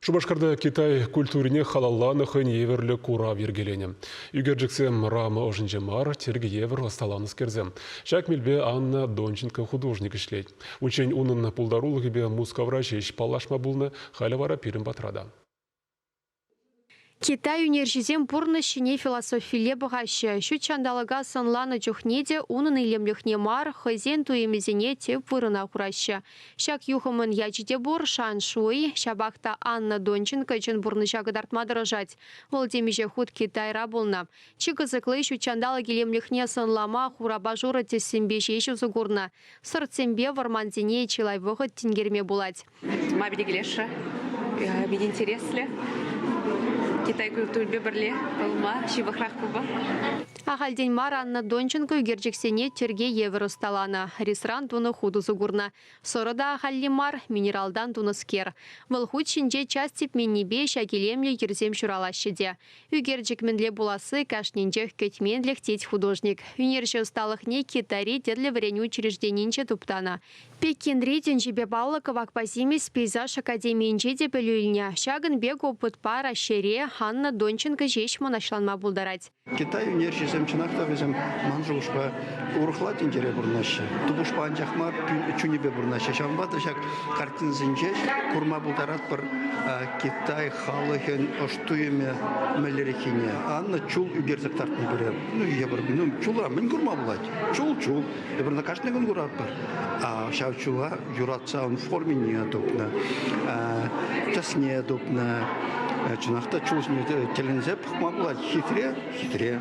Шупашкарта Китай культурине халалланӑ хӑйӗн евӗрлӗ курав йӗркеленӗ. Ӳкерчӗксем рама ӑшӗнче мар, тӗркӗ евӗр ӑсталанӑскерсем. Ҫак мелпе Анна Донченко художник ӗҫлет. Унччен унӑн пултарулӑхӗпе Мускавра ҫеҫ паллашма пулнӑ, халӗ вара пирӗн патра та. Китай ӳнерҫисем пурнӑҫ ҫине философилле пӑхаҫҫӗ. Ҫут ҫанталӑка сӑнланӑ чухне те унӑн илемлӗхне мар, хӑйсен туйӑмӗсене тӗп вырӑна хураҫҫӗ. Ҫак юхӑмӑн ячӗ те пур, Шан-Шуй. Ҫапах та Анна Донченко чӑн пурнӑҫа кӑтартма тӑрӑшать. Вӑл темиҫе хут Китайра пулнӑ. Чи кӑсӑкли ҫут ҫанталӑк илемлӗхне сӑнлама хурапа шурӑ тӗссемпе ҫеҫ усӑ курнӑ. Сӑртсемпе вӑрмансене чылай вӑхӑт тинкерме пулать. Ма питӗ килӗшрӗ. Питӗ интереслӗ. Китай культурипе пӗрле пулма ҫывӑхрах пулма. Ахальтен мар Анна Донченко ӳкерчӗксене тӗрке евӗр ӑсталанӑ. Рисран тунӑ хут усӑ курнӑ. Сӑрӑ та ахальли мар, минералтан тунӑскер. Вӑл хут ҫинче час типменнипе ҫак илемлӗ йӗрсем ҫуралаҫҫӗ те. Ӳкерчӗк мӗнле пуласси кашнинчех кӗтменлӗх тет художник. Ӳнерҫӗ ӑсталӑхне Китайри тӗрлӗ вӗренӳ учрежденинче туптанӑ. Пекинри тӗнчипе паллӑ кӑвакпа симӗс пейзаж академийӗнче те пӗлӳ илнӗ. Ҫакӑн пек опытпа Раҫҫейре Анна Донченко ҫеҫ мӑнаҫланма пултарать. Китай ӳнерҫисем чӑнах та вӗсем ман шухӑшпа урӑхла тӗнчере пурӑнаҫҫӗ. Тупӑшпа анчах мар, чунӗпе пурӑнаҫҫӗ. Ҫавӑнпа та ҫак картинӑсенче курма пултаратпӑр Китай халӑхӗн ӑш туйӑмӗ мӗнлереххине. Анна чул ӳкерсе кӑтартни пире. Ну, евӗр, ну, чулра мӗн курма пулать? Чул, чул. Эпир ӑна кашни кун куратпӑр. Ҫав чула юратса ун формине тупнӑ, тӗсне тупнӑ. Чӑнах та чул ҫине тӗлӗнсе пӑхма пулать. Хитре, хитре.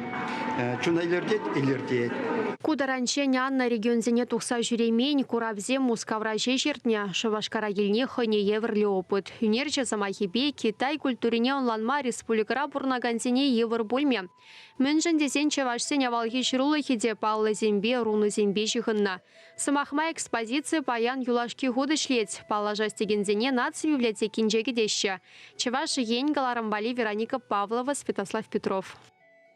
Чуна илӗртет, илӗртет. Ку таранччен Анна регионсене тухса ҫӳремен, куравсем Мускавра ҫеҫ иртнӗ. Шупашкара килни хӑйне евӗрлӗ опыт. Ӳнерҫӗ сӑмахӗпе Китай культурине ӑнланма республикӑра пурӑнакансене йывӑр пулмӗ. Мӗншӗн тесен чӑвашсен авалхи ҫырулӑхӗ те паллӑсемпе, рунӑсемпе ҫыхӑннӑ. Сӑмах май, экспозици паян юлашки хут ӗҫлет. Паллашас текенсене наци библиотекинче кӗтеҫҫӗ. Чӑваш Ен кӑларӑм валли Вероника Павлова, Святослав Петров.